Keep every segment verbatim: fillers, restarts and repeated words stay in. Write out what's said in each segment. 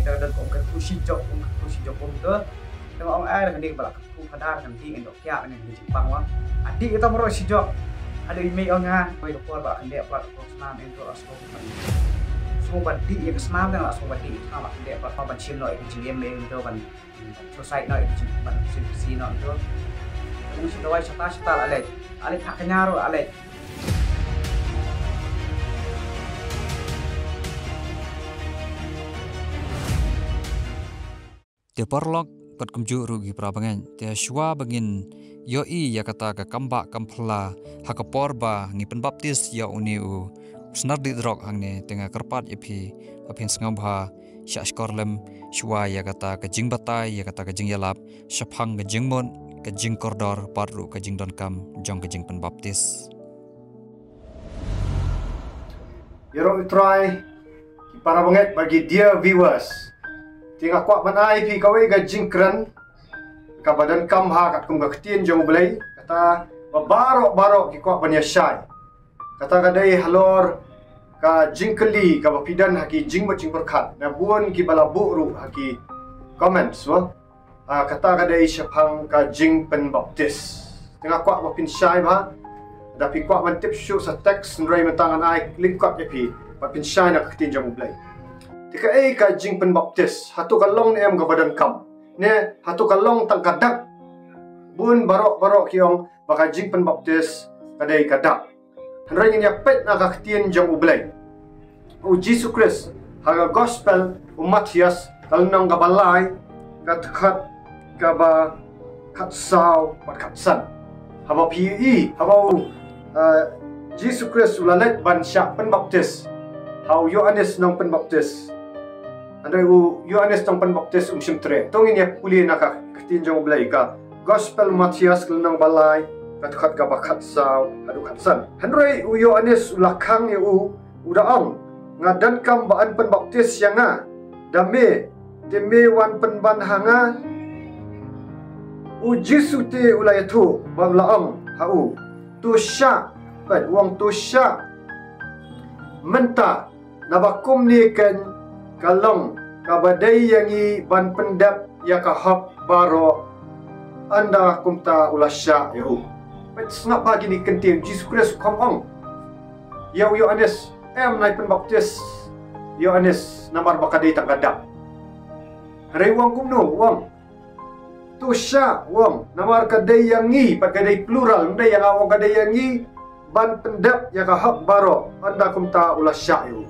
Te don kum ka kyrkhu shijok, kum ka kyrkhu shijok kum tu. Te nga ong ai, da kane ba la kyrkhu phadar kan dih ngan ïoh kiad ngan dih jingpang wa. Adi ita maro shijok. Adi i mei ong nga, wei ka por ba la kyndit plat ka snam eng tu la sngew. Sngew ban dih ïa ka snam, te nga la sngew ban dih ïa ka snam, la kyndit plat ban shim noh ïa ka jingim eng tu ban suicide noh ïa ka jingim, ban suicide noh eng tu. Te nga shim dawai shata shata la leit. La leit ha ka nyar la leit. Te paralok bad kumjuh ruh ki para bangeit, te shuwa ba ngin ïohi ïa kata ka kambah kamphylla ha ka por ba ngi pynbaptis ïa une u snar dih drok hangne, te nga kyrpad ïa phi ba phin sngewbha shah shkor lem shuwa ïa kata ka jingbatai, ïa kata ka jingïalap shaphang ka jingmut, ka jingkordor bad ruh ka jingdonkam jong ka jingpynbaptis. Ïaroh U Trai, ki para bangeit bad ki dear viewers. Te nga kwah ban ai phi kawei ka jingkren kaba donkam ha katkum ka ktien jong U Blei, kata ba baroh baroh ki kwah ban ïa shai. Kata ka dei halor ka jingkylli kaba phi don ha ki jingmut jingpyrkhat, na bun kiba la buh ruh ha ki comments, mo. Ah, kata ka dei shaphang ka jingpynbaptis. Te nga kwah ba phin shai bha, da phi kwah ban tip shuh sa text, hynrei mynta ngan ai lyngkot ïa phi ba phin shai na ka ktien jong U Blei. Te kaei ka jingpynbaptis? Hato ka long ne em kaba donkam? Ne hato ka long tang ka dak? Bun baroh baroh ki ong ba ka jingpynbaptis ka dei ka dak. Hynrei ngin ïa peit na ka ktien jong U Blei. U Jisu Khrist ha ka gospel u Mathaios, ka lynnong kaba lai, ka dkhot kaba khatsaw bad khatsan. Haba phi i, haba u, eh, Jisu Khrist u la leit ban shah pynbaptis ha u Ïoannis nongpynbaptis. Hynrei u Ïoannis nongpynbaptis um shym treh. To ngin ïa pule na ka ktien jong U Blei, ka gospel Mathaios, ka lynnong ba lai, ka dkhot kaba khatsaw haduh khatsan. Hynrei u Ïoannis u la khang ïa u, u da ong, nga donkam ba yn pynbaptis ïa nga da me, te me wan pynban ha nga? U Jisu te u la ïathuh bad u la ong ha u, to shah, peit, u ong to shah mynta, naba kumne keiñ ka long kaba dei ïa ngi ban pyndep ïa ka hok baroh. Ynda kumta u la shah ïa u. Peit, sngap bha kine ki kyntien, Jisu Khrist u kham ong ïa u Ïoannis, em, nai pynbaptis Ïoannis namar ba ka dei tang ka dak. Hynrei u ong kumno, u ong to shah, u ong, namar ka dei ïa ngi, pat ka dei plural, ym dei ïa nga, u ong ka dei ïa ngi ban pyndep ïa ka hok baroh. Ynda kumta u la shah ïa u.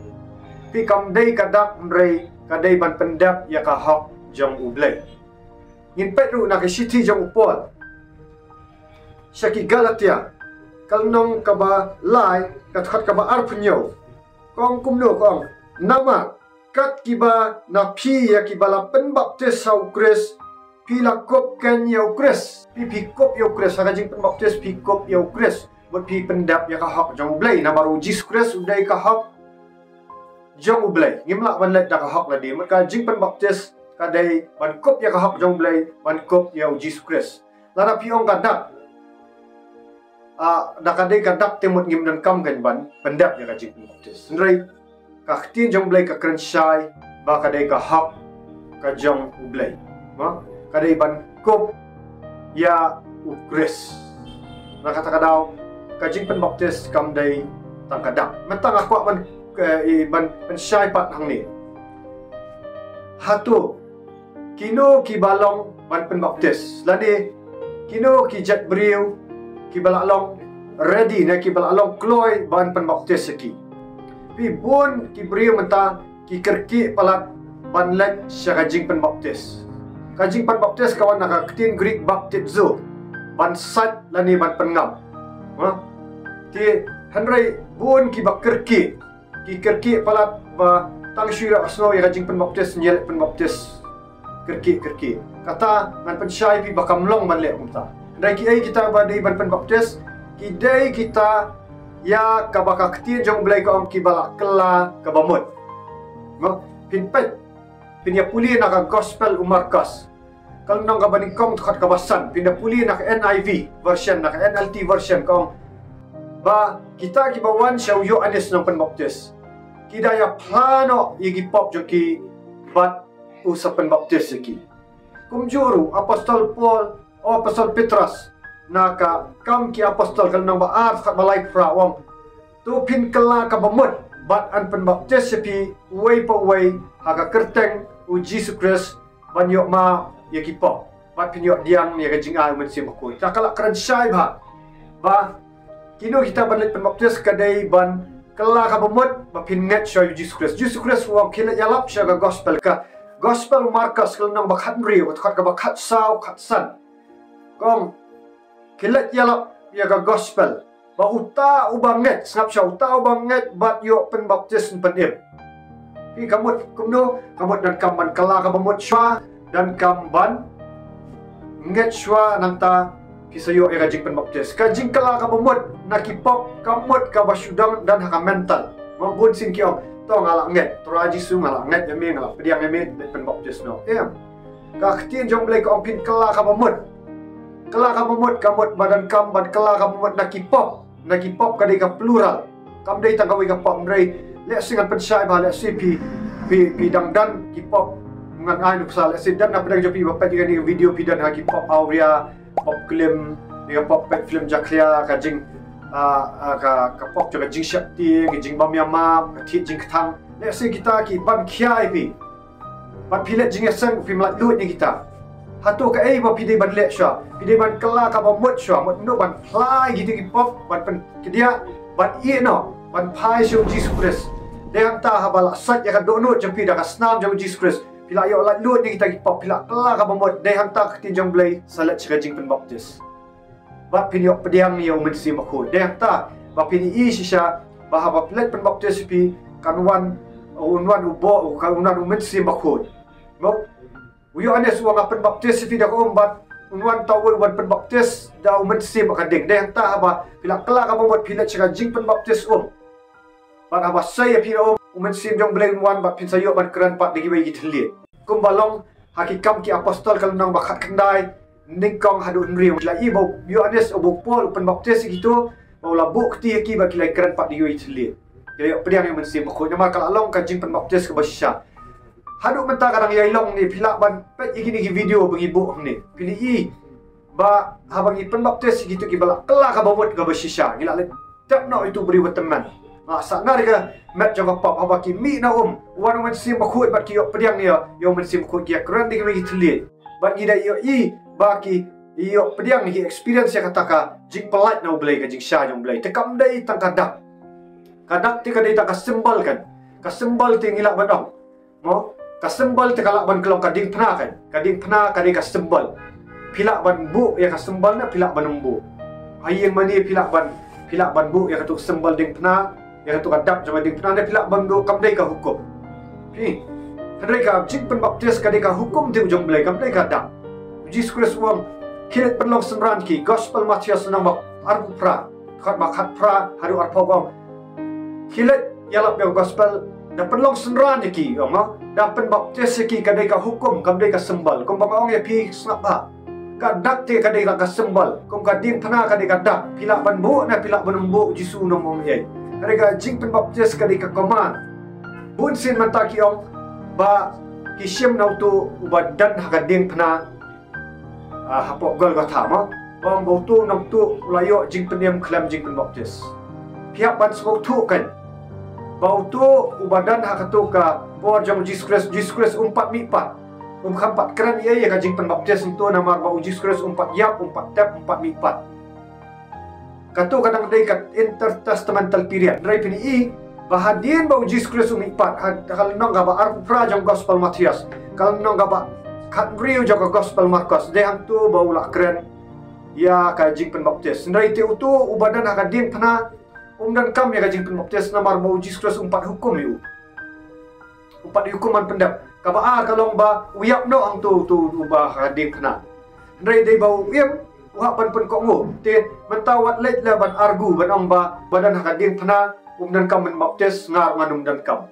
Phi, kam dei ka dak, hynrei ka dei ban pyndep ïa ka hok jong U Blei. Ngin peit ruh na ka shithi jong u Paul sha ki Galatia, ka lynnong kaba lai, ka dkhot kaba arphew hynñiew. Ka ong kumno, ka ong, namar kat kiba na phi ïa kiba la pynbaptis ha u Khrist, phi la kup keiñ ïa u Khrist. Phi, phi kup ïa u Khrist, ha ka jingpynbaptis phi kup ïa u Khrist. Mut phi pyndep ïa ka hok jong U Blei, namar u Jisu Khrist u dei ka hok jong U Blei. Ngim lah ban leit da ka hok lade. Mut ka jingpynbaptis ka dei ban kup ïa ka hok jong U Blei, ban kup ïa u Jisu Khrist. Lada phi ong ka dak, ah, da ka dei ka dak te mut ngim donkam keiñ ban pyndep ïa ka jingpynbaptis. Hynrei ka ktien jong U Blei ka kren shai ba ka dei ka hok ka jong U Blei. Mo? Ka dei ban kup ïa u Khrist. Na kata ka daw, ka jingpynbaptis kam dei tang ka dak. Mynta nga kwah ban, eh, i ban pynshai pat hangne. Hato kino kiba long ban pynbaptis? Lane kino ki jait briew kiba la long ready, ne kiba la long kloi ban pynbaptis ïa ki? Phi, bun ki briew mynta ki kyrkieh palat ban leit sha ka jingpynbaptis. Ka jingpynbaptis ka wan na ka ktien Greek baptizo, ban sait lane ban pynngam. Ha? Te hynrei bun kiba kyrkieh, ki kyrkieh palat ba tang shu ïohsngew ïa ka jingpynbaptis, ngi leit pynbaptis. Kyrkieh, kyrkieh. Kata ngan pynshai phi ba kam long ban leh kumta. Hynrei kiei kita ba dei ban pynbaptis? Ki dei kita ïa kaba ka ktien jong U Blei ka ong kiba la kylla kaba mut. Mo, phin peit, phin ïa pule na ka gospel u Markos, ka lynnong kaba nyngkong, dkhot kaba san. Phin ïa pule na ka N I V version, na ka N L T version, ka ong ba kita kiba wan sha u Ïoannis nongpynbaptis ki da ïa phla noh ïa ki pop jong ki bad u sa pynbaptis ïa ki. Kumjuh ruh apostol Paul, o apostol Petros, na ka Kam ki Apostol ka lynnong ba ar, dkhot ba lai phra u ong, to phin kylla ka bamut bad yn pynbaptis ïa phi uwei pa uwei ha ka kyrteng u Jisu Khrist ban ïoh map ïa ki pop, bad phin ïoh pdiang ïa ka jingai u Mynsiem Bakhuid. Te ka la kren shai bha ba kino kita ban leit pynbaptis ka dei ban kylla ka bamut ba phin ngeit shuwa ïa u Jisu Khrist. Jisu Khrist u ong, khie leit ïalap sha ka gospel, ka gospel u Markos ka lynnong ba khathynriew, ka dkhot kaba khatsaw khatsan. Ka ong, khie leit ïalap ïa ka gospel ba uta uba ngeit, sngap shuwa, uta uba ngeit bad ïoh pynbaptis yn pynim. Phi, ka mut kumno? Ka mut donkam ban kylla ka bamut shuwa, donkam ban ngeit shuwa, nangta phi sa ïoh ïa ka jingpynbaptis. Ka jingkylla ka bamut na ki pop ka mut kaba shu don, don ha ka mental. Mo, bunsien ki ong, to nga la ngeit Trai Jisu, nga la ngeit ïa me, nga la pdiang ïa me, leit pynbaptis noh. Em. Ka ktien jong u Blei ka ong phin kylla ka bamut. Kylla ka bamut ka mut ba donkam ban kylla ka bamut na ki pop. Na ki pop ka dei ka plural. Kam dei tang kawei ka pop, hynrei lehse ngan pynshai bha, lehse phi, phi, phi dang don ki pop, ngan ai nuksa, lehse don na pdeng jong phi ba peit ïa kane ka video phi don ha ki pop awria, pop klim, ne ka pop peit film jakhlia, ka jing, ah, ah, ka, ka pop jong ka jingsheptieng, ka jingbym ïamap, ka thied jingkthang. Lehse kita ki ban khia ïa phi. Bad phi leit jingïaseng, phim laitluid na kita. Hato kaei ba phi dei ban leh shuwa? Phi dei ban kylla ka bamut shuwa, mut noh ban phla ïa kita ki pop, ban pynkdiah, ban ïeh noh, ban phai sha u Jisu Khrist. Dei hangta haba la sait ïa ka dohnud jong phi da ka snam jong u Jisu Khrist, phi la ïoh laitluid na kita ki pop, phi la kylla ka bamut, dei hangta ka ktien jong u Blei sa leit sha ka jingpynbaptis. Bad phin ïoh pdiang ïa u Mynsiem Bakhuid. Dei hangta ba phin ïohi shisha ba haba phi leit pynbaptis phi, kan wan, un wan u bo, kan wan u Mynsiem Bakhuid. Mo, u Ïoannis u ong, nga pynbaptis phi da ka um, bad un wan uta uwei uban pynbaptis da u Mynsiem bad ka ding. Dei hangta haba phi la kylla ka bamut, phi leit sha ka jingpynbaptis um, bad haba sei ïa phi da um, u Mynsiem jong u Blei un wan bad phin sa ïoh ban kren pat da kiwei ki thylliej. Kumba long ha ki Kam ki Apostol ka lynnong ba khatkhyndai, nyngkong haduh hynriew, la ïohi ba u Ïoannis, ba u Paul u pynbaptis ïa kito, ba u la buh kti ïa ki, ba ki la kren pat da kiwei ki thylliej. Ki la ïoh pdiang ïa u Mynsiem Bakhuid. Namar ka la long ka jingpynbaptis kaba shisha. Haduh mynta ka dang ïai long ne, phi lah ban peit ïa kine ki video ba ngi buh hangne. Phin ïohi ba haba ngi pynbaptis ïa kito kiba la kylla ka bamut kaba shisha, ngi la leit tep noh ïa uto u briew ba tymmen. Nga sahnarphna ka met jong ka pop, haba ki mih na um, wan u Mynsiem Bakhuid bad ki ïoh pdiang ïa, ïa u Mynsiem Bakhuid, ki ïakren da kiwei ki thylliej. Bad ngi da ïohi ba ki ïoh pdiang, ki experience ïa kata ka jingpyllait na u Blei, ka jingshai jong u Blei. Te kam dei tang ka dak. Ka dak te ka dei tang ka symbol kan. Ka symbol te ngi lah ban ong. Mo, ka symbol te ka lah ban kylla ka diengphna kan. Ka diengphna ka dei ka symbol. Phi lah ban buh ïa ka symbol ne phi lah ban ym buh. Ha ïing mane phi lah ban, phi lah ban buh ïa kato ka symbol diengphna, ïa kato ka dak jong ka diengphna ne phi lah ban buh, kam dei ka hukum. Phi, hynrei ka jingpynbaptis ka dei ka hukum te jong u Blei, kam dei ka dak. U Jisu Khrist u ong, khie leit pynlong synran ïa ki, Gospel Mathaios lynnong ba arphew phra, dkhot ba khatphra haduh arphew, u ong, khie leit ïalap ïa ka gospel, da pynlong synran ïa ki, u ong, da pynbaptis ïa ki, ka dei ka hukum, kam dei ka symbol. Kumba nga ong ïa phi, sngap bha. Ka dak te ka dei ka symbol, kum ka diengphna ka dei ka dak. Phi lah ban buh ne phi lah ban ym buh, u Jisu un ym ong ei. Hynrei ka jingpynbaptis ka dei ka command. Bunsien mynta ki ong ba ki shim na uto uba don ha ka diengphna, ah, hapoh Golgotha, mo. Ba ong ba uto u nongtuh u la ïoh jingpynim khlem jingpynbaptis. Phi hap ban sngewthuh kan ba uto uba don ha kato ka por jong u Jisu Khrist, u Jisu Khrist um pat mihpat. Um kham pat kren ei ei ïa ka jingpynbaptis, uto namar ba u Jisu Khrist um pat ïap, um pat tep, um pat mihpat. Kato ka dang dei ka intertestamental period. Hynrei phin ïohi ba hadien ba u Jisu Khrist u mihpat, ha ka lynnong kaba arphew phra jong Gospel Mathaios, ka lynnong kaba khathynriew jong ka Gospel Markos, dei hangto ba u la kren ïa ka jingpynbaptis. Hynrei te uto uba don ha ka diengphna um donkam ïa ka jingpynbaptis namar ba u Jisu Khrist um pat hukum ïa u. Um pat hukum ban pyndep. Kaba ar ka long ba u ïap noh hangto uto uba ha ka diengphna. Hynrei dei ba u im, u hap ban pynkohnguh. Te mynta wat leit la ban argue ban ong ba uba don ha ka diengphna um donkam ban baptis, nga ruh ngan ym donkam.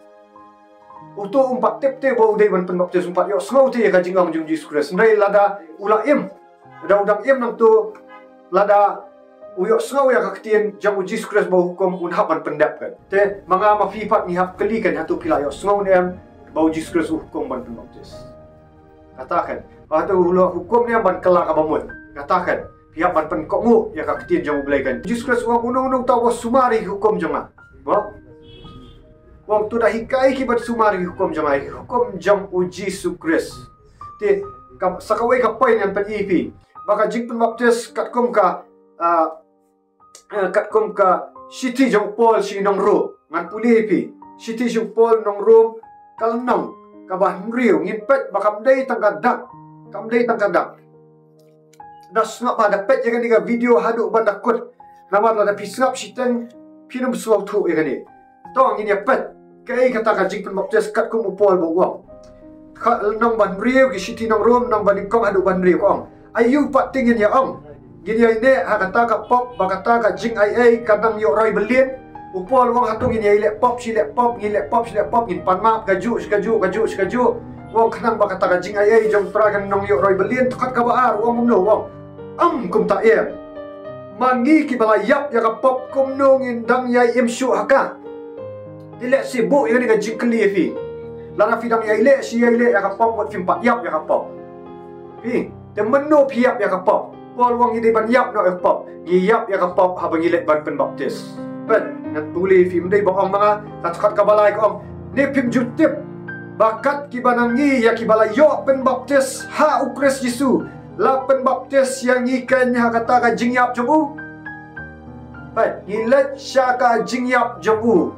Uto um pat tip te ba u dei ban pynbaptis, um pat ïohsngew te ïa ka jingong jong u Jisu Khrist. Hynrei lada u la im, lada u dang im nangto, lada u ïohsngew ïa ka ktien jong u Jisu Khrist ba u hukum, un hap ban pyndep kan. Te ma nga ma phi pat ngi hap kylli kan, hato phi la ïohsngew ne em ba u Jisu Khrist u hukum ban pynbaptis? Kata kan. Ba hato u la hukum ne ban kylla kaba mut. Kata kan. Phi hap ban pynkohnguh ïa ka ktien jong U Blei kan. Jisu Khrist u ong, uno uno uta uba sumar ïa ki hukum jong nga. Ba? U ong, to da hikai ki ban sumar ïa ki hukum jong nga, ïa ki hukum jong U Jisu Khrist. Te, ka, sa kawei ka point ngan pyni ïa phi. Ba ka jingpynbaptis katkum ka, ah, eh, katkum ka shithi jong u Paul sha ki nong Rom. Ngan pule ïa phi. Shithi jong u Paul nong Rom ka lynnong kaba hynriew, ngin peit ba kam dei tang ka dak. Kam dei tang ka dak. Da sngap ba da peit ïa kane ka video haduh ban da kut. Namar lada phi sngap shiteng phin ym sngewthuh ïa kane. To ngin ïa peit kaei kata ka jingpynbaptis katkum u Paul ba u ong. Ka lynnong ba hynriew, ki shithi nong Rom, lynnong ba nyngkong haduh ba hynriew ka ong. Aïu pat te ngin ïa ong? Ngin ïa ïeh ha kata ka pop ba kata ka jingai ei ka dang ïoh roi byllieng? U Paul u ong hato ngin ïa leh pop shi leh pop, ngin leh pop shi leh pop, ngin pan map kajuh shi kajuh, kajuh shi kajuh. U ong khnang ba kata ka jingai ei jong U Trai kan ym ïoh roi byllieng. Dkhot kaba ar u ong kumno, u ong, ym kumta em. Ma ngi kiba la ïap ïa ka pop kumno ngin dang ïai im shuh ha ka? Te lehse buh ïa kane ka jingkylli ïa phi. Lada phi dang ïai leh shi ïai leh ïa ka pop, wat phim pat ïap ïa ka pop. Phi, te mynno phi ïap ïa ka pop? Paul u ong ngi dei ban ïap noh ïa ka pop. Ngi ïap ïa ka pop haba ngi leit ban pynbaptis. Peit, ngan pule ïa phi, ym dei ba ong ma nga, ka dkhot kaba lai ka ong, ne phim ju tip ba kat kiba na ngi ïa kiba la ïoh pynbaptis ha U Khrist Jisu, la pynbaptis ïa ngi keiñ ha kata ka jingïap jong u? Peit, ngi leit sha ka jingïap jong u.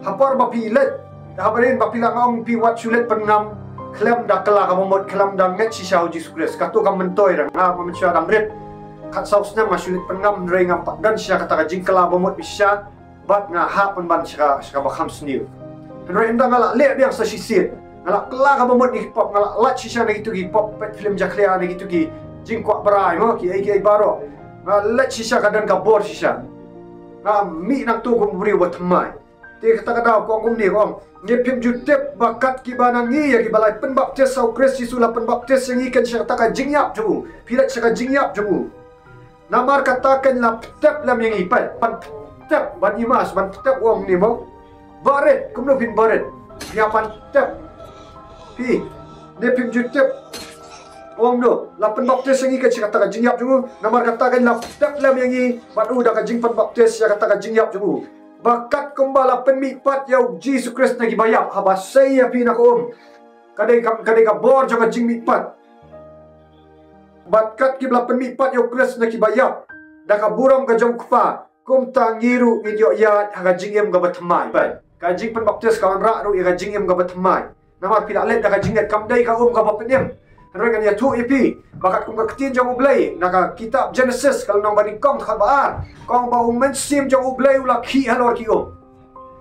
Ha por ba phi leit, ha baroh ba phi la, nga ong ïa phi, wat shu leit pynngam khlem da kylla kaba mut, khlem da ngeit shisha ha U Jisu Khrist. Kato kam myntoi re, nga mynshwa dang rit khatsaw snem nga shu leit pynngam, hynrei ngam pat don shisha kata ka jingkylla ba mut shisha. Bad nga hap pynban sha ka, sha kaba kham sniew. Hynrei ynda nga la leh biang sa shisien, nga la kylla kaba mut na ki pop, nga la lait shisha na kito ki pop, peit film jakhlia, na kito ki jingkwah brai mo, kiei kiei baroh. Nga lait shisha, ka don ka bor shisha. Nga mih nangto kum u briew ba thymmai. Te kata ka daw ka ong kumne, ka ong, ne phim ju tip ba kat kiba na ngi ïa kiba la pynbaptis ha U Khrist Jisu, la pynbaptis ïa ngi keiñ sha kata ka jingïap jong u. Phi leit sha ka jingïap jong u. Namar kata keiñ la pyntep lem ïa ngi. Peit, ban pyntep, ban immerse, ban pyntep, u ong ne mo. Barit, kumno phin barit? Ïa, ban pyntep. Phi, ne phim ju tip? U ong no, la pynbaptis ïa ngi keiñ sha kata ka jingïap jong u. Namar kata keiñ la pyntep lem ïa ngi bad u da ka jingpynbaptis ïa kata ka jingïap jong u. Ba katkum ba la pynmih pat ïa U Jisu Khrist na kiba ïap, haba sei ïa phi na ka um. Ka dei ka, ka dei ka bor jong ka jingmih pat. Bad kat kiba la pynmih pat ïa U Khrist na kiba ïap, da ka burom ka jong U Kpa, kumta ngi ruh ngin ïoh ïaid ha ka jingim kaba thymmai. Peit, ka jingpynbaptis ka wanrah ruh ïa ka jingim kaba thymmai. Namar phi la leit da ka jingngeit, kam dei ka um kaba pynim. Hynrei ngan ïathuh ïa phi ba katkum ka ktien jong U Blei na ka kitab Genesis ka lynnong ba nyngkong dkhot ba ar, ka ong ba U Mynsiem jong U Blei u la khih halor ki um.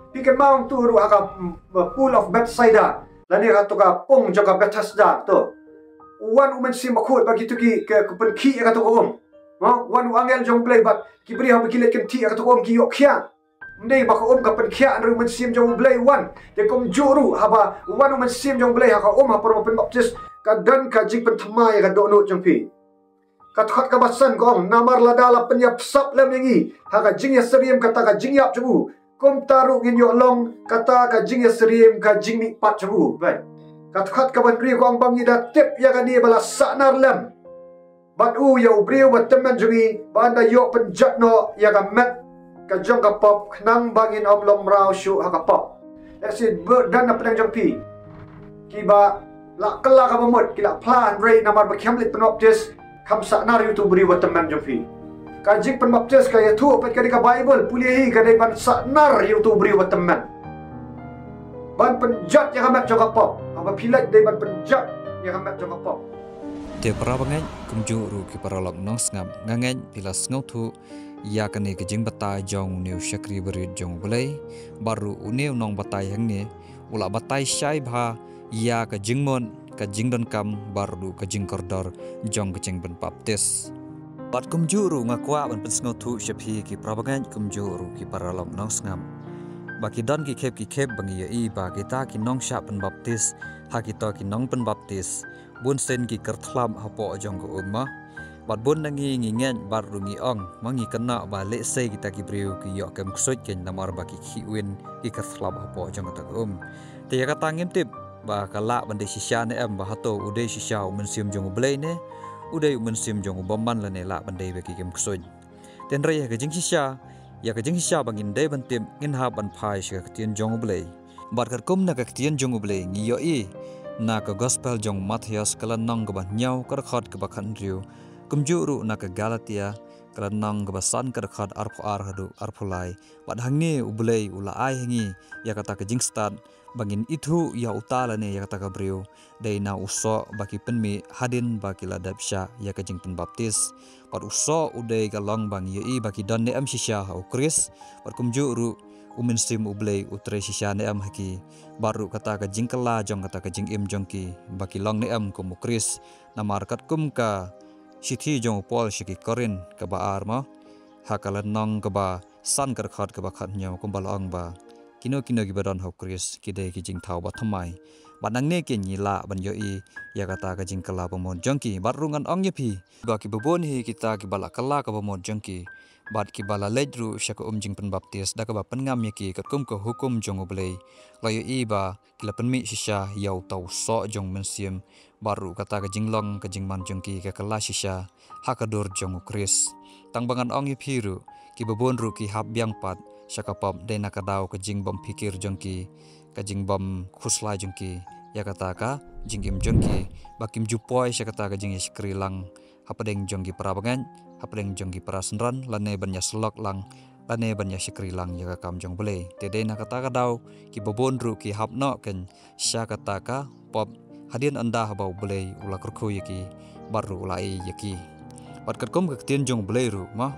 Phi kynmaw to ruh ha ka, mm, Pool of Bethsaida, lane kato ka pung jong ka Bethesda to. U wan U Mynsiem Bakhuid bad kito ki, ki, ki pynkhih ïa kato ka um. Mo, u wan u angel jong U Blei bad ki briew haba ki leit kynthih ïa kato ka um ki ïoh khiah. Ym dei ba ka um ka pynkhiah, hynrei U Mynsiem jong U Blei u wan. Te kumjuh ruh haba u wan U Mynsiem jong U Blei ha ka um ha por ba pynbaptis, ka don ka jingpynthymmai ïa ka dohnud jong phi. Ka dkhot kaba san ka ong, namar lada la pynïapsap lem ïa ngi ha ka jingïasyriem kata ka jingïap jong u, kumta ruh ngin ïoh long kata ka jingïasyriem ka jingmihpat jong u. Peit, ka dkhot kaba hynriew ka ong ba ngi da tip ïa kane ba la sahnarlem bad u ïa u briew ba tymmen jong ngi, ba un da ïoh pynjot noh ïa ka met ka jong ka pop, khnang ba ngin ym long mraw shuh ha ka pop. Lehse ba don na pdeng jong phi kiba la kylla kaba mut, ki la phla, hynrei namar ba kim leit pynbaptis, kham sahnar ïa uto u briew ba tymmen jong phi. Ka jingpynbaptis ka ïathuh, peit, ka dei ka Baibl, pule hi, ka dei ban sahnar ïa uto u briew ba tymmen, ban pynjot ïa ka met jong ka pop. Haba phi leit dei ban pynjot ïa ka met jong ka pop. Te para bangeit, kumjuh ruh ki paralok nongsngap, nga ngeit phi la sngewthuh ïa kane ka jingbatai jong une u shakri barit jong U Blei, bad ruh une u nongbatai hangne u la batai shai bha ïa ka jingmut, ka jingdonkam bad ruh ka jingkordor jong ka jingpynbaptis. Bad kumjuh ruh nga kwah ban pynsngewthuh sha phi ki para bangeit, kumjuh ruh ki paralok nongsngap, ba ki don ki khep ki khep ba ngi ïohi ba kita ki nongshah pynbaptis, ha kita ki nongpynbaptis, bun sien ki kyrthlap hapoh jong ka um mo. Bad bun na ngi ngi ngeit bad ruh ngi ong, ma ngi kynnoh ba lehse kita ki briew ki ïoh kem ksuid keiñ namar ba ki khih win ki kyrthlap hapoh jong kata ka um. Te ïa kata ngim tip ba ka lah ban dei shisha ne em, ba hato u dei shisha u mynsiem jong U Blei ne u dei u mynsiem jong u bymman lane lah ban dei ba ki kim ksuid. Te hynrei ha ka jingshisha, ïa ka jingshisha ba ngin dei ban tip, ngin hap ban phai sha ka ktien jong U Blei. Bad katkum na ka ktien jong U Blei ngi ïohi na ka gospel jong u Mathaios ka lynnong kaba hynñiew, ka dkhot kaba khathynriew, kumjuh ruh na ka Galatia ka lynnong kaba san, ka dkhot arphew ar haduh arphew lai. Bad hangne U Blei u la ai ha ngi ïa kata ka jingstad ba ngin ithuh ïa uta lane ïa kata ka briew dei na u soh ba ki pynmih hadien ba ki la dep shah ïa ka jingpynbaptis. Bad u soh u dei ka long ba ngi ïohi ba ki don ne em shisha ha U Khrist. Bad kumjuh ruh u Mynsiem U Blei u trei shisha ne em ha ki. Bad ruh kata ka jingkylla jong kata ka jingim jong ki ba ki long ne em kum U Khrist. Namar katkum ka shithi jong u Paul sha ki Korinth kaba ar mo, ha ka lynnong kaba san, ka dkhot kaba khathynñiew, kumba la ong ba kino kino kiba don ha U Khrist ki dei ki jingthaw bathymmai. Bad nangne keiñ ngi lah ban ïohi ïa kata ka jingkylla bamut jong ki. Bad ruh ngan ong ïa phi ba kiba bun hi kita kiba la kylla ka bamut jong ki bad kiba la leit ruh sha ka um jingpynbaptis da kaba pynngam ïa ki katkum ka hukum jong U Blei, la ïohi ba ki la pynmih shisha ïa uta u soh jong u mynsiem. Bad ruh kata ka jinglong ka jingman jong ki ka kylla shisha ha ka dur jong U Khrist. Tang ba ngan ong ïa phi ruh, kiba bun ruh ki hap biang pat sha ka pop dei na ka daw ka jingbym phikir jong ki, ka jingbym khuslai jong ki ïa kata ka jingim jong ki, ba kim ju poi sha kata ka jingïashakri lang hapdeng jong ki para bangeit, hapdeng jong ki para synran, lane ban ïasyllok lang, lane ban ïashakri lang ïa ka kam jong U Blei. Te dei na kata ka daw kiba bun ruh ki hap noh keiñ sha kata ka pop hadien ynda haba U Blei u la kyrkhu ïa ki bad ruh u la ai ïa ki. Bad katkum ka ktien jong U Blei ruh mo,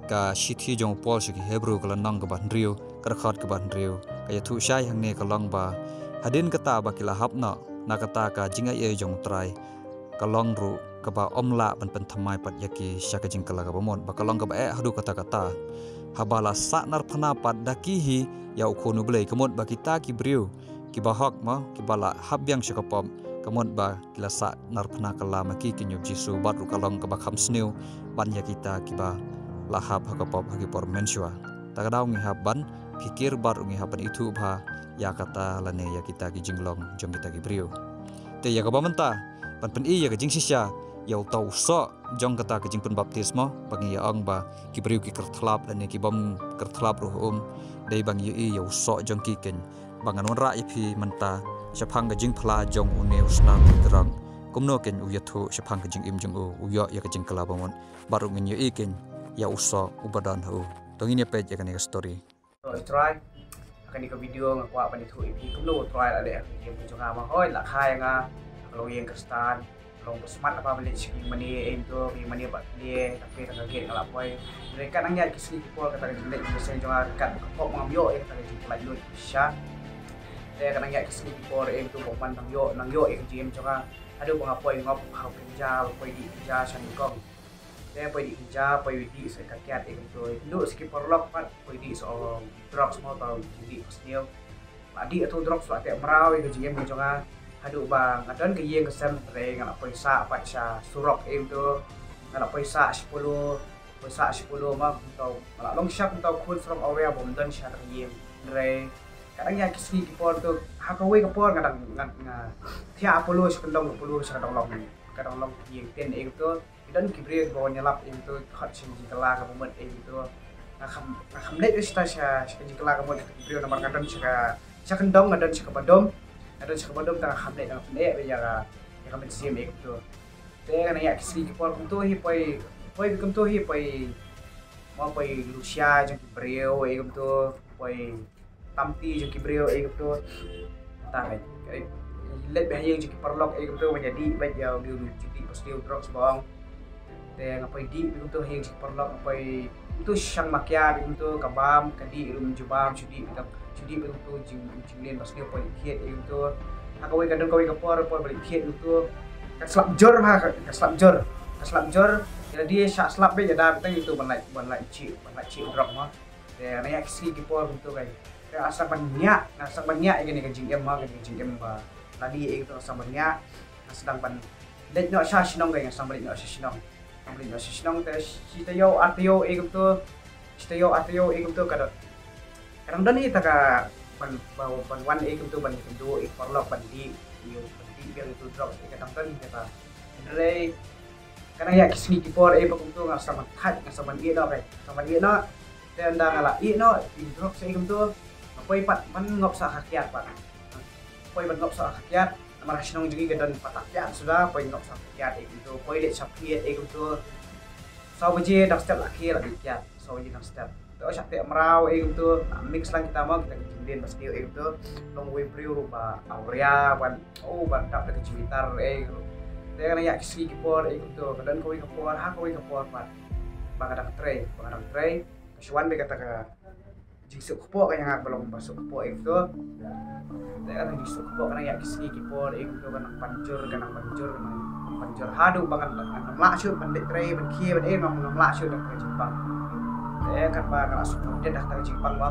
ka shithi jong u Paul sha ki Hebru ka lynnong kaba hynriew, ka dkhot kaba hynriew, ka ïathuh shai hangne ka long ba hadien kata ba ki la hap noh na kata ka jingaiei jong U Trai, ka long ruh kaba ym lah ban pynthymmai pat ïa ki sha ka jingkylla ka bamut, ba ka long kaba eh haduh katta katta. Haba la sah narphna pat da ki hi ïa U Khun U Blei, ka mut ba kita ki briew kiba hok mo, kiba la hap biang sha ka pop, ka mut ba ki la sah narphna kylla ma ki keiñ U Jisu, bad ruh ka long kaba kham sniew ban ïa kita kiba la hap ha ka pop ha ki por mynshuwa. Ta ka daw ngi hap ban phikir bad ruh ngi hap ban ithuh bha ïa kata lane ïa kita ki jinglong jong kita ki briew. Te ïa kaba mynta, ban pyni ïa ka jingshisha ïa uta u soh jong kata ka jingpynbaptis mo, ba ngi ïa ong ba ki briew ki kyrthlap lane ki bym kyrthlap ruh ha um, dei ba ngi ïohi ïa u soh jong ki keiñ. Ba ngan wanrah ïa phi mynta shaphang ka jingphla jong une u Sna Tyrong, kumno keiñ u ïathuh shaphang ka jingim jong u, u ïoh ïa ka jingkylla bamut, bad ruh ngin ïohi keiñ ïa u soh uba don ha u. To ngin ïa peit ïa kane ka story. To, i Trai, ha kane ka video nga kwah ban ïathuh ïa phi kumno u Trai la leh ha ka jingim jong nga. Ma hoi la kha ïa nga ha ka longïing Khristan, long ba smat, haba ban leit sha ka ïingmane, em to, ka ïingmane ba kle, tang kei tang ka gate nga la poi. Hynrei kat nang ïaid ki sngi ki por, kata ka jingleit jingïaseng jong nga, kat ka pop ma ngam ïoh ïa kata ka jingpyllait luid shisha. Te kat nang ïaid ki sngi ki por, em to, ba man nang ïoh, nang ïoh ïa ka jingim jong nga. Haduh ba nga poi ngop ha u kynja, poi dih kynja sha nyngkong. Te poi dih kynja, poi dih sa ka kiad, em to. Ynduh sa ki paralok pat poi dih sa, oh, drugs mo, tang jingdih basniew. La dih atu drugs la teh mraw ïa ka jingim jong nga. Haduh ba nga don ka ïing ka sem, hynrei nga la poi sah pat sha surok, em to. Nga la poi sah shipolo, poi sah shipolo mo, kumto. Nga la long shap kumto khun surok awria ba ym don sha ka ïing. Hynrei kat nang ïaid ki sngi ki por to, ha kawei ka por nga dang, nga, nga thiah polo sha kyndong ka polo, sha ka dang long, ka dang long ïing tin, em to. Ki don ki briew kiba wan ïalap, em to, khot sha ka jingkylla kaba mut, em to. Nga kham, nga kham leit sha, sha, sha ka jingkylla kaba mut ki briew, namar nga don sha ka, sha kyndong, nga don sha kaba dum. Nga don sha kaba dum, te nga kham leit, nga kham leit ïa ka, ïa ka mynsiem, em to. Te nga nang ïaid ki sngi ki por kumto hi poi, poi kumto hi poi, mo, poi Lusia jong ki briew, em to, poi tamti jong ki briew, eh, kumto. Ta, eh, eh, leit beit ha ïing jong ki paralok, eh, kumto, ban ïa dih beit ïa u, u, u jingdih basniew drugs bong. Te nga poi dih beit kumto ha ïing jong ki paralok, nga poi kumto shang makia beit kumto, ka bam, ka dih ruh ym ju bam, shu dih beit, shu dih beit kumto jing, jingleh basniew, poi thied, eh, kumto. Ha kawei ka don kawei ka por, por ba leit thied kumto. Ka slap jur ha, ka, ka slap jur. Ka slap jur. Ïa lade shah slap beit, ïa da beit tang kumto ban lait, ban lait chih, ban lait chih drugs mo. Te nga ïaid ki sngi ki por kumto kai. Te nga sdang ban ñiah, nga sdang ban ñiah ïa kane ka jingim, ma kane ka jingim ba lade, eh, kumto nga sdang ban ñiah. Nga sdang ban leit noh sha shnong kai, nga sdang ban leit noh sha shnong. Nga ban leit noh sha shnong te shi taïew ar taïew, eh, kumto. Shi taïew ar taïew, eh, kumto ka dang, ka dang don hi ta ka ban, ba, ban wan, eh, kumto ban ïakynduh ïa ki paralok ban dih. ïa u pynbiang ïa u drugs, ïa ka dang don ïa ka. Hynrei ka nang ïa ki sngi ki por, eh, ba kumtu nga sdang ban thait, nga sdang ban ïeh noh, eh, sdang ban ïeh noh. Te ynda nga la ïeh noh ïa u drugs, eh, kumtu, nga poi pat ban ngop sha ka kiad pat. Poi ban ngop sha ka kiad, namar ha shnong jong ngi ka don pat ka kiad suda, poi ngop sha ka kiad, eh, kumtu, poi leit sha phi, eh, kumtu. Saw baje dang step la ki la ki kiad, saw baje dang step. Te oh shah te mraw, eh, kumtu, mix lang kita mo, kita ki jingdien ba sniew, eh, kumtu. Long uwei u briew ruh ba awria, ban, oh, ban dap da ka jingbitar, eh, kumtu. Te ka nang ïa ki sngi ki por, eh, kumtu, ka don kawei ka por, ha kawei ka por pat, ba nga dang trei, ba nga dang trei. Ka shu wan beit kata ka jingsuk kpoh ka ïa nga, ba long ba suk kpoh, eh, kumtu. Te ka nang jingsuk kpoh ka nang ïa ki sngi ki por, eh, kumtu, ka nang ban jur, ka nang ban jur, ka nang ban jur. Haduh ba ngan, ngan ym lah shuh ban leit trei, ban khie, ban, eh, ngam, ngam lah shuh da ka jingpang. Te katba nga la suk kordit da ka jingpang ba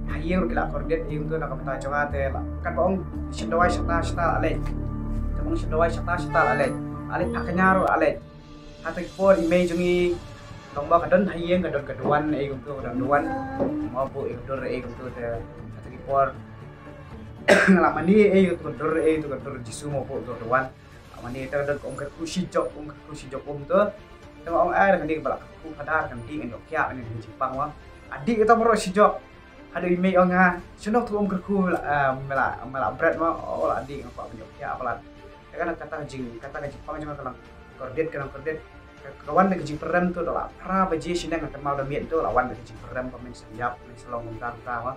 ha ïing ruh ki la kordit, eh, kumtu, na ka bynta jong nga, te la katba ong shet dawai shata shata la leit. Katba ong shet dawai shata shata la leit. La leit phah kñia ruh la leit. Ha kata ki por i mei jong ngi, long ba ka don ha ïing, ka don ka duwan, eh, kumtu, ka don duwan. Mo buh ïa ka dur, eh, kumtu, te ha kata ki por nga la mane, eh, ïa ka dur, eh, ïa ka dur Jisu, mo buh dur duwan. La mane, te ka don ka um kyrkhu shi jok, um kyrkhu shi jok, um, kumtu. Te nga ong, eh, kane ba la kyrkhu phadar, kan dih, ngan ïoh khiah, ngan ïoh jingpang, mo. Adih kata baroh shi jok. Haduh i mei ong nga, shano tu um kyrkhu, me la, ah, me la, me la bret, mo, oh, la dih, nga kwah ban ïoh khiah palat. Te ka nang kata ka jing, kata ka jingpang jong nga ka nang kordit, ka nang kordit. Ka, ka wan da ka jingpyrem tu, da la phra baje shisneng, nga kynmaw da miet tu, la wan da ka jingpyrem, ba men sa ïap, men sa long kumta kumta, mo.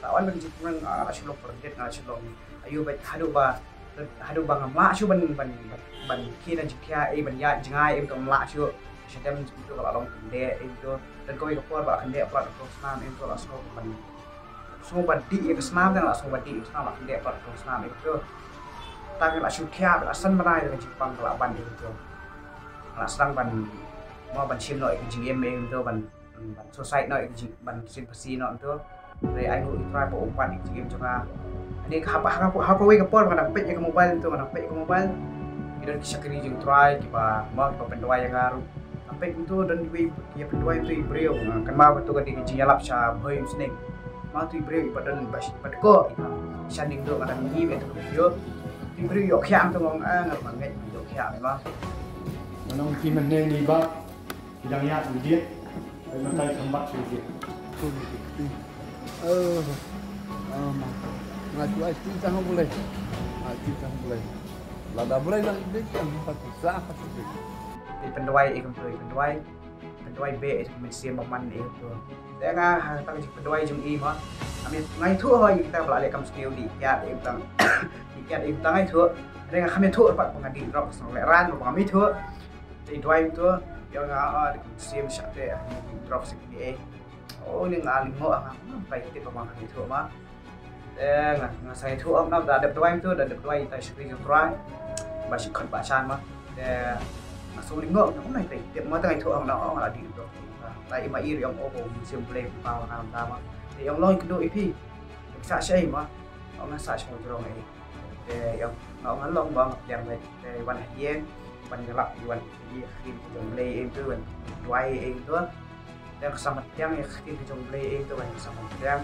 La wan da ka jingpyrem, ah, la shu long kordit, nga la shu long. Aïu ba haduh ba, haduh ba ngam lah shuh ban, ban, ban, ban khie na jingkhia, eh, ban ïaid jngai, eh, ngam lah shuh. Shadem tu ka la long kyndeh, eh, tu. Don kawei ka por ba la kyndeh palat ka rong snam, eh, tu, la sngew ban, sngew ban dih ïa ka snam, te la sngew ban dih ïa ka snam, la kyndeh palat ka rong snam, eh, tu. Tang la shu khia, la san bnai da ka jingpang ka la ban, eh, tu. La sdang ban, mo, ban shim noh ïa ka jingim, eh, tu, ban, ban suicide noh ïa ka jing, ban shim phasi noh, tu. Hynrei ai nguh ïa u Trai ba um pan ïa ka jingim jong nga. Ani ka hap, ha, ha, ha kawei ka por ba nga dang peit ïa ka mobile, tu, nga dang peit ïa ka mobile. Ki don ki shakri jong u Trai kiba, mo, kiba pynduwai ïa nga ruh. Nga peit, tu, don iwei i ïa pynduwai, tu, i briew. Nga kynmaw ba tu ka dei ka jingïalap sha Bhoi Umsning. Mo, tu i briew iba don ba shi, ba dkoh, iba shan ïing duh, nga dang ïohi ïa ka video. Tu i briew ïoh khiah, tu, nga ong, ah, nga ruh nga ngeit ïoh khiah, mo. Nga ong ki mynne ngi ba Ki dang ïaid ïa u dieng. Peit mynta ki kham bat sha u dieng. Oh. Oh, ma. Nga shu ai sting tang U Blei. Ai sting tang U Blei. Lada U Blei nang ïeit, kan pat sa pat. Te pynduwai ïa kumto, pynduwai. Pynduwai beh ïa ka mynsiem bymman ïa kumto. Te nga ha kata ka jingpynduwai jong i, ma. Ngam ïathuh, nga ïathuh hooid ïa kita ba la leh kam sniew, dih kiad ïa u tang. Dih kiad ïa u tang nga ïathuh. Te nga kham ïathuh pat ba nga dih drugs, nga lehraiñ ba ngam ïathuh. Te i duwai to, ïa nga, ah, dei kum sim shah te, ah, drop sik ni, eh. Oh, ni nga lyngngoh, ah, nga, hmm, tai tip ba nga ïathuh ma. Te nga, nga sa ïathuh, ah, nga da dep duwai to, da dep duwai tai shakri jong Trai. Ba shi khot ba shan ma. Te nga shu lyngngoh, nga, hmm, tai tip ma, te nga ïathuh, ah, nga, oh, nga la dih drop. Tai i ma i ri ong, oh, kum sim Blei pa nga lam ma. Te ong long kdu i phi. Sa shai ma. Oh, nga sa shai jrong, eh. Te ïa nga ong nga long ba nga pdiang beit, te wan ha ïing, wan ïalap, wan ïa ka ktien ka jong U Blei ïa to, wan duwai ïa to. Te nga sa mat pdiang ïa ka ktien ka jong U Blei ïa to, wan nga sa mat pdiang.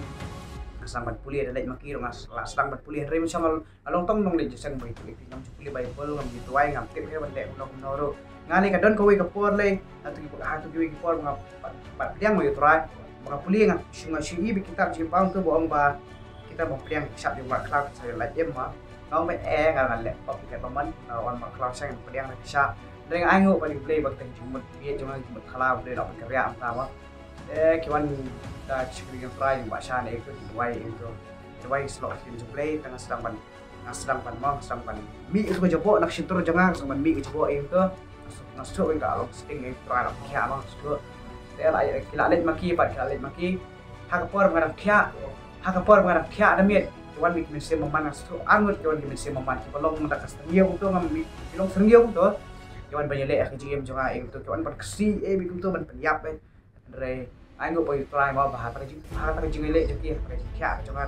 Nga sa mat pule da leit ma ki ruh, nga la sdang mat pule, hynrei mynshuwa nga long tang nongleit jingïaseng Baibl, ïa ki ngam ju pule Baibl, ngam ju duwai, ngam tip hi ban leh kumno kumno ruh. Nga lei ka don kawei ka por lei, ha tu ki, ha tu kiwei ki por ba nga pat, pat pdiang ma ïa u Trai. Ba nga pule nga shu, nga shu i bad kitab jingpang to ba ong ba kitab ba pdiang shah jong Mark Cloud sa lait im ma. Nga ong ba eh nga ngan leh pop kitab ba man, nga wan Mark Cloud sa ngan pdiang na ki shah. Dei nga ai nguh ba U Blei ba ka jingmut bieit jong nga jingmut khala U Blei la ban kyrïa ym ta ma. Eh ki wan da ki shakri jong Trai jong ba sha ne ïa to ki duwai ïa to. Duwai slok ki jong U Blei tang nga sdang ban Nga sdang ban mo, nga sdang ban mih ïa ka jubok na ka shyntur jong nga, nga sdang ban mih ïa ka jubok ïa to. Nga sdang ban long sting ïa u Trai, la khia mo, nga sdang. Te la, ki la leit ma ki pat, ki la leit ma ki. Ha ka por ba nga dang khia, ha ka por ba nga dang khia da miet, ki wan ki mynsiem bymman, nga sdang arngut ki wan ki mynsiem bymman, kiba long da ka syrngiew kumto, ngam, ki long syrngiew kumto. Ki wan ban ïaleh ïa ka jingim jong nga ïa kumto, ki wan ban ksih ïa kumto, ban pynïap ïa. Hynrei ai nguh ba ïa u Trai mo, ba ha kata ka jing, ha kata ka jingïaleh jong ki, ha kata ka jingkhiah ka jong nga,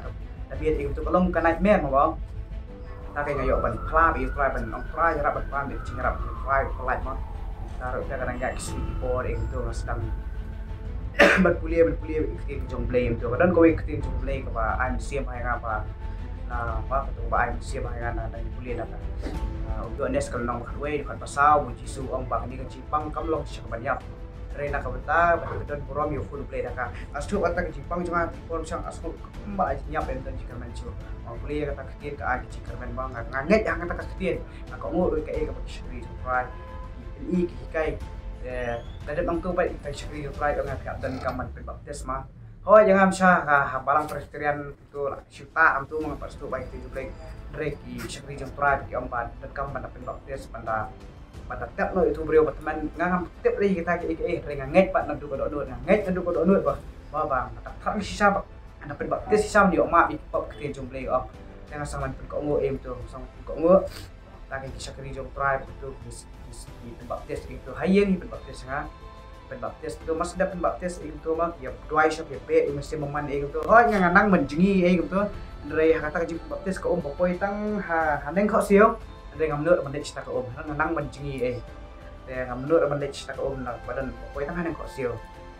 da miet ïa kumto ka long ka nightmare mo ba. Kata ka nga ïoh ban phla bad ïa u Trai, ban ong Trai ïarap, ban phla bad ïa ka jingïarap jong u Trai, u Trai mo. Kata ruh ka dang ïa ki sngi ki por ïa kumto nga sdang ban pule, ban pule ïa ka ktien jong U Blei ïa kumto. Ka don kawei ka ktien jong U Blei kaba ai mynsiem ha nga ba la Ah, ba ka tu ba ai mynsiem ha nga na dang pule na ka. Ah, u Ïoannis ka lynnong ba khatwei, dkhot ba saw, ba u Jisu u ong ba kane ka jingpang kam long sha ka ban ïap. Hynrei na ka bynta ba ka don burom ïa u khun u Blei da ka. Nga sngewthuh kata ka jingpang jong nga, burom shang nga sngewthuh kumba ai jingïap em don jingkyrmen shuh. Nga pule ïa kata ka ktien ka ai ka jingkyrmen ba nga, nga ngeit ha kata ka ktien. Nga kohnguh ruh ïa kaei kaba ki shakri jong U Trai ki pyni ki hikai. Eh, lada ym tu ba ki shakri jong U Trai ong nga phi hap donkam ban pynbaptis ma. Hooid, ïa nga mynta ha, ha balang Presbyterian tu la shu ta am tu ma nga pat sngewthuh ba ïa ki jong Blei. Hynrei ki shakri jong U Trai ki ong ba donkam ban da pynbaptis, ban da, ban da tep noh ïa utu u briew ba tymmen. Nga ngam tip re kita kiei kiei, hynrei nga ngeit pat naduh ka dohnud, nga ngeit naduh ka dohnud ba, ba, ba nga tap thrang shisha ba nga da pynbaptis shisha ban ïoh map ïa ki pop, ka ktien jong Blei ka ong. Te nga sdang ban pynkohnguh em tu, nga sdang ban pynkohnguh. Ta ki shakri jong U Trai ba tu ki, ki, ki pynbaptis em tu. Ha ïing hi pynbaptis nga. Pynbaptis tu, mas da pynbaptis em tu ma, ïa duwai shop, ïa beh, ïa mynsiem bymman em tu. Hooid, nga, nga nang ban jngi em tu. Hynrei ha kata ka jingpynbaptis ka um ba poi tang ha, ha neng khohsiew. Hynrei ngam nud ban leit shata ka um. Nga nang ban jngi em. Te ngam nud ban leit shata ka um na ba don ba poi tang ha neng khohsiew.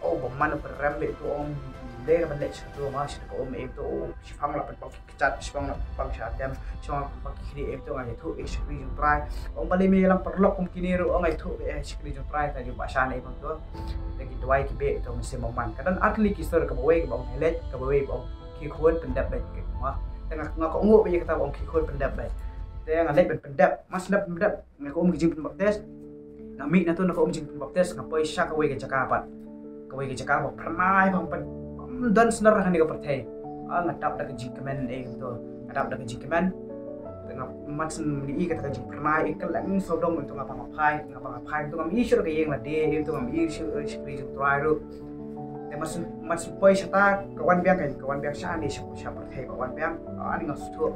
Oh, bymman u pynrem beh tu, ong, ym dei ban leit shata ma, shata ka um em tu. Oh, shipang la pynbang ki kjat, shipang la pynbang sha dem, shipang la pynbang ki khlieh em tu, nga ïathuh ïa ki shakri jong U Trai. Ong balei me ïalam paralok kum kine ruh, ong, nga ïathuh ïa ki shakri jong U Trai, ta ju ba shan em tu. Te ki duwai ki beh tu mynsiem bymman. Ka don ar tylli ki sur, kaba wei kaba ong leit, kaba wei ba ong khie khun pyndep beit, ma. Te nga, nga kohnguh beit ïa kata ba ong khie khun pyndep beit. Te nga leit ban pyndep, mas da pyndep. Nga ka um ka jingpynbaptis. Nga mih na tu na ka um jingpynbaptis, nga poi sha kawei ka jaka pat. Kawei ka jaka ba phyrnai bha pat. Bym don snar ha kane ka pyrthei. Ah, nga dap da ka jingkmen em tu. Nga dap da ka jingkmen. Nga man shen mih kata ka jingphyrnai, eh, kylleng sawdong em tu, nga ba nga phai, nga ba nga phai em tu, ngam i shuh ka ïing lade em tu, ngam i shuh, eh, shakri jong U Trai ruh. Te man shen, man shen poi shata ka wan biang, ka wan biang shane sha, sha pyrthei ka wan biang. Ah, ani nga sngewthuh.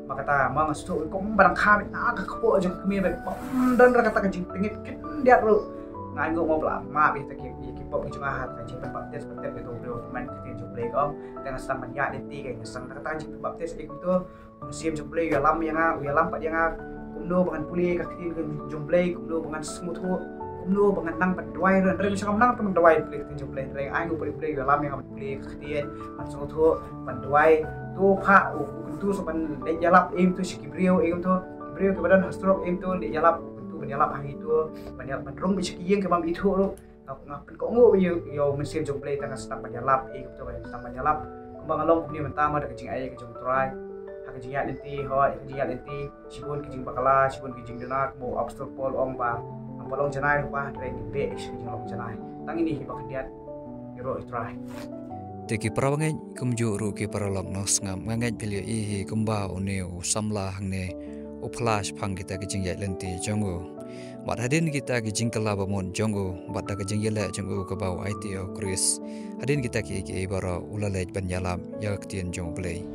Ma kata, ma nga sngewthuh kumba dang kha beit na ka kpoh jong ka kmie beit, bym don ruh kata ka jingtngit khyndiat ruh. Nga ainguh mo ba la map ïa kita ki, ïa ki pop ki jong nga ha ka jingpynbaptis, baptis ïa uto u briew tymmen, ka ktien jong U Blei ka ong. Te nga sdang ban ïaid lynti, ka nga sdang da kata ka jingpynbaptis ïa uto. U Mynsiem jong U Blei u ïalam ïa nga, u ïalam pat ïa nga. Kumno ba ngan pule ka ktien ka jong U Blei, kumno ba ngan sngewthuh, kumno ba ngan nang ban duwai ruh. Hynrei mynshwa ngam nang tang ban duwai, pule ka ktien jong U Blei, hynrei ai nguh ba U Blei u ïalam ïa nga ban pule ka ktien, ban sngewthuh, ban duwai. To pha u, u kyntu shu ban leit ïalap em tu sha ki briew em tu. Ki briew kiba don ha stroke em tu leit ïalap, u kyntu ban ïalap ha ki tu, ban ïalap ban rung beit sha ki ïing kiba ym ithuh ruh. Nga, nga pynkohnguh ïa, ïa u Mynsiem jong U Blei, te nga sdang ban ïalap, eh, kumta ban sdang ban ïalap. Kumba nga long kumne mynta mo da ka jingaiei ka jong U Trai. Ha ka jingïaid lynti, hooid, ha ka jingïaid lynti, shibun ki jingbakla, shibun ki jingduna, kumba u Apostol Paul u ong ba, ngam pat long janai lypa, hynrei ngin beh sha ka jinglong janai. Tang ine hi ba khyndiat, ïaroh ïa U Trai. Te ki para bangeit kumjuh ruh ki paralok nongsngap, nga ngeit phi la ïohi hi kumba une u samla hangne u phla shaphang kita ki jingïaid lynti jong u. Bad hadien kita ki jingkylla bamut jong u, bad da ka jingïaleh jong u kaba u aiti ïa u Khrist, hadien kita kiei kiei baroh u la leit ban ïalap ïa ka ktien jong U Blei.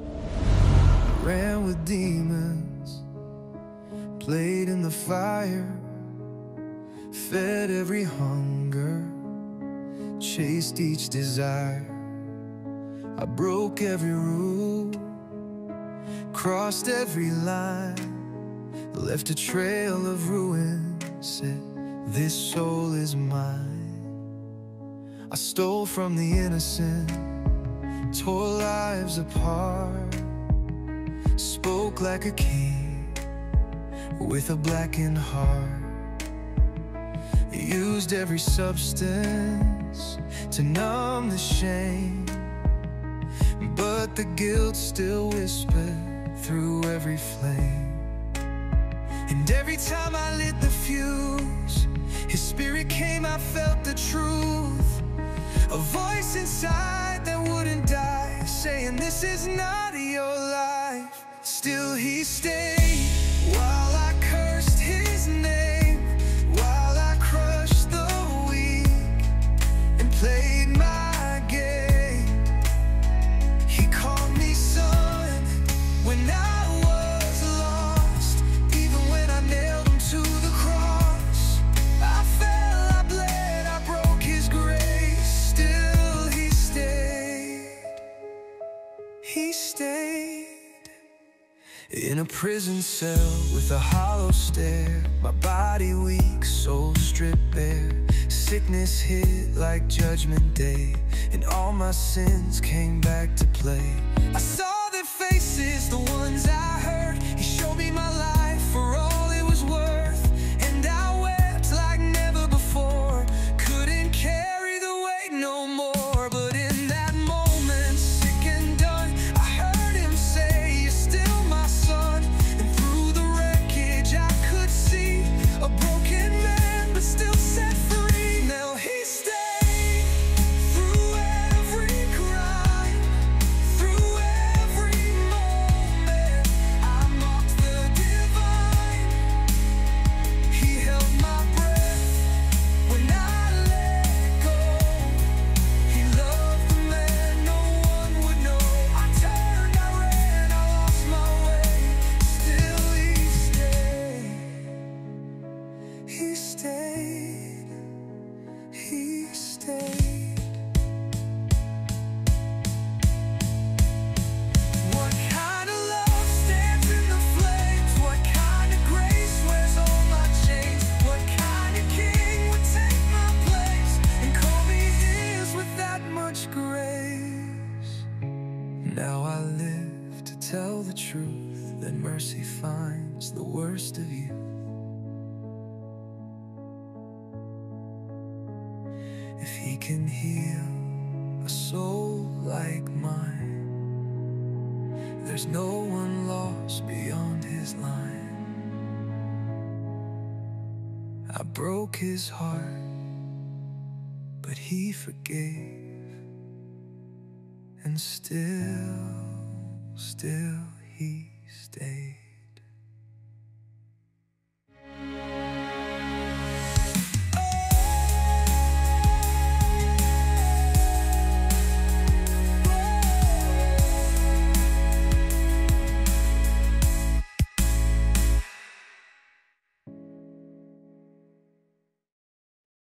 Ran with demons, played in the fire, fed every hunger, chased each desire. I broke every rule, crossed every line, left a trail of ruin, said, "This soul is mine." I stole from the innocent, tore lives apart, spoke like a king with a blackened heart. Used every substance to numb the shame, but the guilt still whispered through every flame. And every time I lit the fuse, His Spirit came, I felt the truth. A voice inside that wouldn't die, saying, "This is not your life." Still he stayed while I cursed his name, while I crushed the weak and played my game. He called me son when I was lost, even when I nailed him to the cross. I fell, I bled, I broke his grace. Still he stayed. He stayed. In a prison cell with a hollow stare, my body weak, soul stripped bare. Sickness hit like judgment day, and all my sins came back to play. I saw their faces, the ones I Tell the truth, then mercy finds the worst of you. If he can heal a soul like mine, there's no one lost beyond his line. I broke his heart, but he forgave, and still, still he stays.